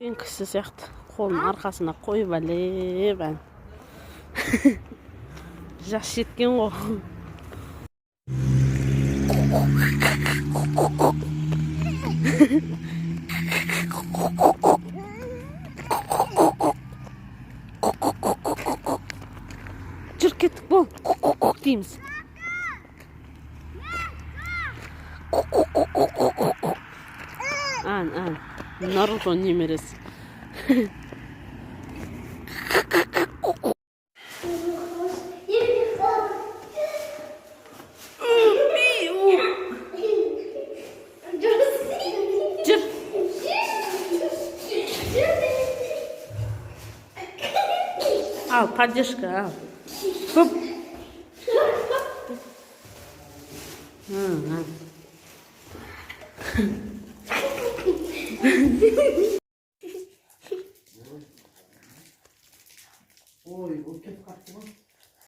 Үлкен кісі сияқты қолын арқасына қойып әлеп, ән жас жеткен ғой. Жүр, кеттік, бол дейміз. Ән, ән, Наруто немересі. Жүр. Ал, поддержка, ал. Хоп. М, м. Ой, ол кетіп қалыпты ғой.